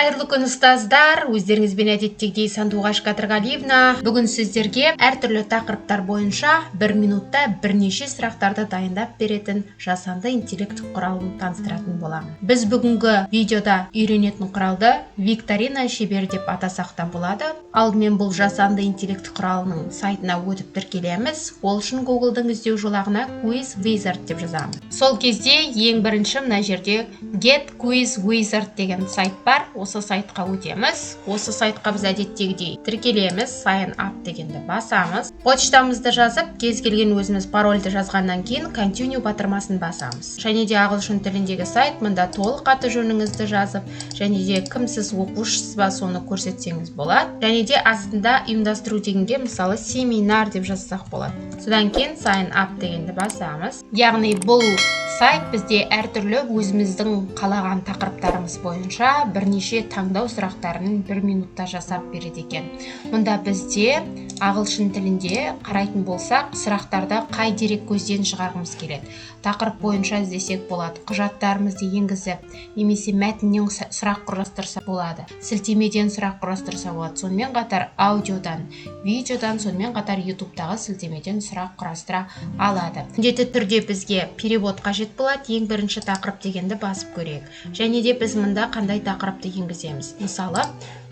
Қайырлы күн, ұстаздар! Өздеріңізбен әдеттегідей Сандуғаш Кәдірғалиевна. Бүгін сіздерге әртүрлі тақырыптар бойынша бір минутта бірнеше сұрақтарды дайындап беретін жасанды интеллект құралын таныстыратын боламын. Біз бүгінгі видеода үйренетін құралды «Викторина шебері» деп атасақ та болады. Алдымен бұл жасанды интеллект құралының сайтына өтіп тіркелеміз. Ол үшін Гуглдың іздеу жолағына «Quiz Wizard» деп жазамыз. Сол кезде ең бірінші мына жерде Get Quiz Wizard деген сайт бар. Осы сайтқа өтеміз. Осы сайтқа біз әдеттегідей тіркелеміз, «Sign up» дегенді басамыз. Почтамызды жазып, кез келген өзіміз парольді жазғаннан кейін «Continue» батырмасын басамыз. Және де ағылшын тіліндегі сайт, мында толық аты жөніңізді жазып және де кімсіз, оқушысыз ба, соны көрсетсеңіз болады. Және де астында «Ұйымдастыру» дегенге, мысалы, «семинар» деп жазсақ болады. Содан кейін «Sign up» дегенді басамыз. Яғни бұл сайт бізде әртүрлі өзіміздің қалаған тақырыптарымыз бойынша бірнеше таңдау сұрақтарын бір минутта жасап береді екен. Мұнда бізде ағылшын тілінде қарайтын болсақ, сұрақтарды қай дерек көзден шығарғымыз келеді, тақырып бойынша іздесек болады, құжаттарымызды енгізіп немесе мәтіннен сұрақ құрастырса болады, сілтемеден сұрақ құрастырса болады, сонымен қатар аудиодан, видеодан, сонымен қатар Ютубтағы сілтемеден сұрақ құрастыра алады. Міндетті түрде бізге перевод қажет болады. Ең бірінші «Тақырып» дегенді басып көрейік. Және де біз мында қандай тақырыпты енгіземіз? Мысалы,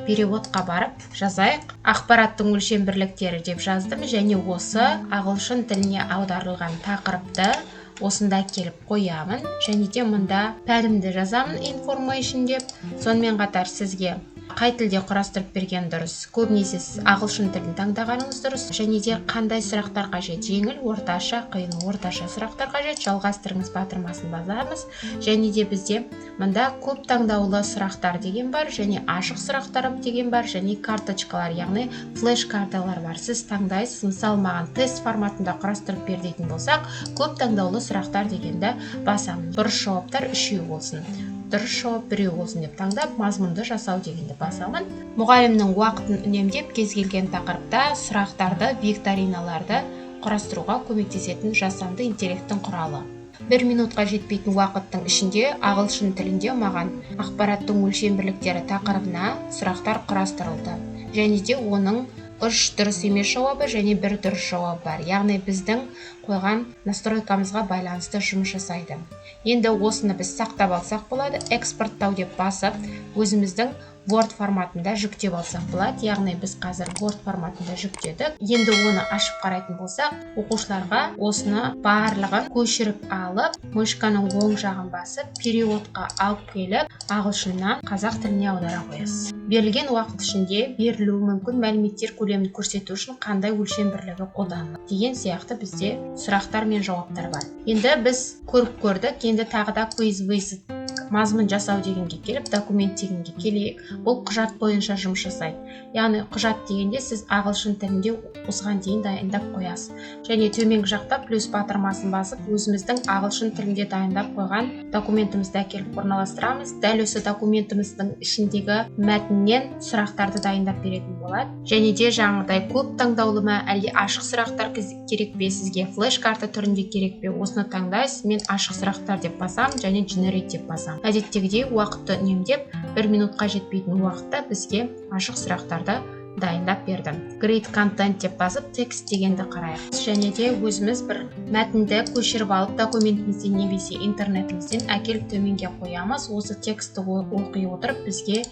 переводқа барып жазайық, «Ақпараттың өлшем бірліктері» деп жаздым. Және осы ағылшын тіліне аударылған тақырыпты осында келіп қоямын. Және де мында пәнімді жазамын, «Information» деп. Сонымен қатар сізге қай тілде құрастырып берген дұрыс? Көбінесе сіз ағылшын тілін таңдағаныңыз дұрыс. Және де қандай сұрақтар қажет: жеңіл, орташа, қиын? Орташа сұрақтар қажет. «Жалғастырыңыз» батырмасын басамыз. Және де бізде мында «Көп таңдаулы сұрақтар» деген бар және «Ашық сұрақтар» деген бар және карточкалар, яғни флеш карталар бар. Сіз таңдайсыз. Мысалы, маған тест форматында құрастырып бер дейтін болсақ, «Көп таңдаулы сұрақтар» дегенді басамын. Дұрыс жауаптар үшеу болсын, дұрыс жауап біреу болсын деп таңдап, «Мазмұнды жасау» дегенді басамын. Мұғалімнің уақытын үнемдеп, кез келген тақырыпта сұрақтарды, викториналарды құрастыруға көмектесетін жасанды интеллекттің құралы. Бір минутқа жетпейтін уақыттың ішінде ағылшын тілінде маған «Ақпараттың өлшем бірліктері» тақырыбына сұрақтар құрастырылды. Және де оның үш дұрыс емес жауабы және бір дұрыс жауабы бар, яғни біздің қойған настройкамызға байланысты жұмыс жасайды. Енді осыны біз сақтап алсақ болады, «Экспорттау» деп басып, өзіміздің Word форматында жүктеп алсақ болады. Яғни біз қазір Word форматында жүктедік. Енді оны ашып қарайтын болсақ, оқушыларға осыны барлығын көшіріп алып, мышканың оң жағын басып, переводқа алып келіп, ағылшыннан қазақ тіліне аудара қоясыз. Берілген уақыт ішінде берілуі мүмкін мәліметтер көлемін көрсету үшін қандай өлшем бірлігі қолданылады деген сияқты бізде сұрақтар мен жауаптар бар. Енді біз көріп көрдік. Енді тағы да Quiz «Мазмұн жасау» дегенге келіп, «Документ» дегенге келейік. Бұл құжат бойынша жұмыс жасайды. Яғни құжат дегенде сіз ағылшын тілінде осыған дейін дайындап қоясыз. Және төменгі жақта плюс батырмасын басып, өзіміздің ағылшын тілінде дайындап қойған документімізді әкеліп орналастырамыз. Дәл осы документіміздің ішіндегі мәтіннен сұрақтарды дайындап беретін болады. Және де жаңағыдай көп таңдаулы ма, әлде ашық сұрақтар керек пе сізге, флеш карта түрінде керек пе, осыны таңдайсыз. Мен «Ашық сұрақтар» деп басамын және «Generate» деп басамын. Әдеттегідей уақытты үнемдеп, бір минутқа жетпейтін уақытта бізге ашық сұрақтарды дайындап берді. «Create content» деп басып, «Текст» дегенді қарайық. Және де өзіміз бір мәтінді көшіріп алып, документімізден немесе интернетімізден әкеліп төменге қоямыз. Осы текстті оқи отырып, бізге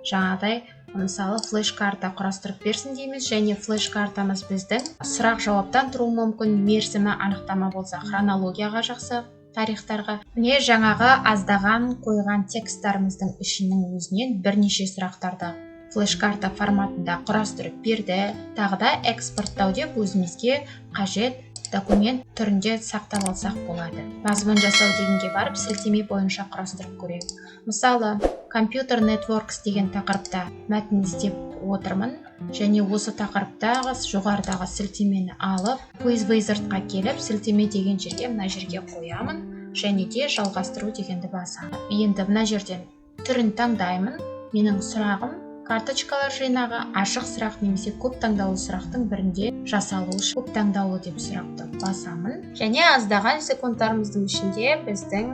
жаңағыдай, мысалы, флеш карта құрастырып берсін дейміз. Және флеш картамыз біздің сұрақ жауаптан тұруы мүмкін, мерзімі анықтама болса, хронологияға жақсы, тарихтарға. Міне, жаңағы аздаған қойған тексттарымыздың ішінің өзінен бірнеше сұрақтарды флеш карта форматында құрастырып берді. Тағы да «Экспорттау» деп өзімізге қажет документ түрінде сақтап алсақ болады. «Мазмұн жасау» дегенге барып, сілтеме бойынша құрастырып көрейік. Мысалы, «Computer Networks» деген тақырыпта мәтін іздеп отырмын. Және осы тақырыптағы жоғарыдағы сілтемені алып, Quiz Wizard-қа келіп, «Сілтеме» деген жерге, мына жерге қоямын. Және де «Жалғастыру» дегенді басамын. Енді мына жерден түрін таңдаймын. Менің сұрағым карточкалар жинағы, ашық сұрақ немесе көп таңдаулы сұрақтың бірінде жасалуы. «Көп таңдаулы» деп сұрақты басамын. Және аздаған секундтарымыздың ішінде біздің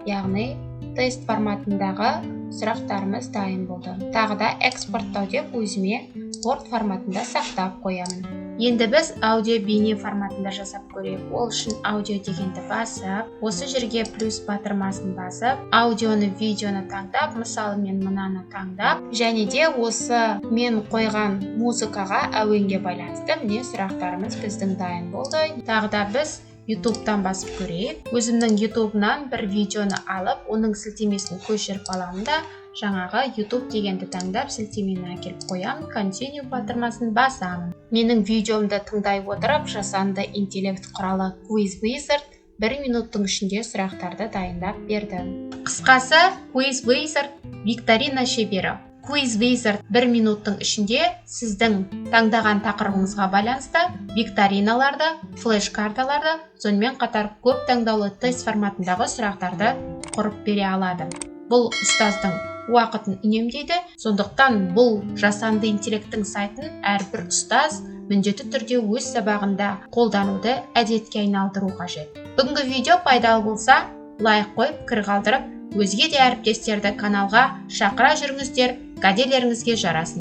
Яғни тест форматындағы сұрақтарымыз дайын болды. Тағы да экспорттау деп, өзіме Word форматында сақтап қоямын. Енді біз аудио бейне форматында жасап көрейік. Ол үшін аудио дегенді басып, осы жерге плюс батырмасын басып, аудионы, видеоны таңдап, мысалы, мен мынаны таңдап және де осы мен қойған музыкаға, әуенге байланысты, міне, сұрақтарымыз біздің дайын болды. Тағы да біз Ютубтан басып көрейік. Өзімнің Ютубынан бір видеоны алып, оның сілтемесін көшіріп аламын да, жаңағы Ютуб дегенді таңдап, сілтемені әкеліп қоямын, Continue батырмасын басамын. Менің видеомды тыңдай отырып, жасанды интеллект құралы Quiz Wizard бір минуттың ішінде сұрақтарды дайындап берді. Қысқасы, Quiz Wizard – викторина шебері. Quiz Wizard бір минуттың ішінде сіздің таңдаған тақырыбыңызға байланысты викториналарды, флеш карталарды, сонымен қатар көп таңдаулы тест форматындағы сұрақтарды құрып бере алады. Бұл ұстаздың уақытын үнемдейді. Сондықтан бұл жасанды интеллекттің сайтын әрбір ұстаз міндетті түрде өз сабағында қолдануды әдетке айналдыру қажет. Бүгінгі видео пайдалы болса, лайк қойып, пікір қалдырып, өзге де әріптестерді каналға шақыра жүріңіздер. Кәделеріңізге жарасын!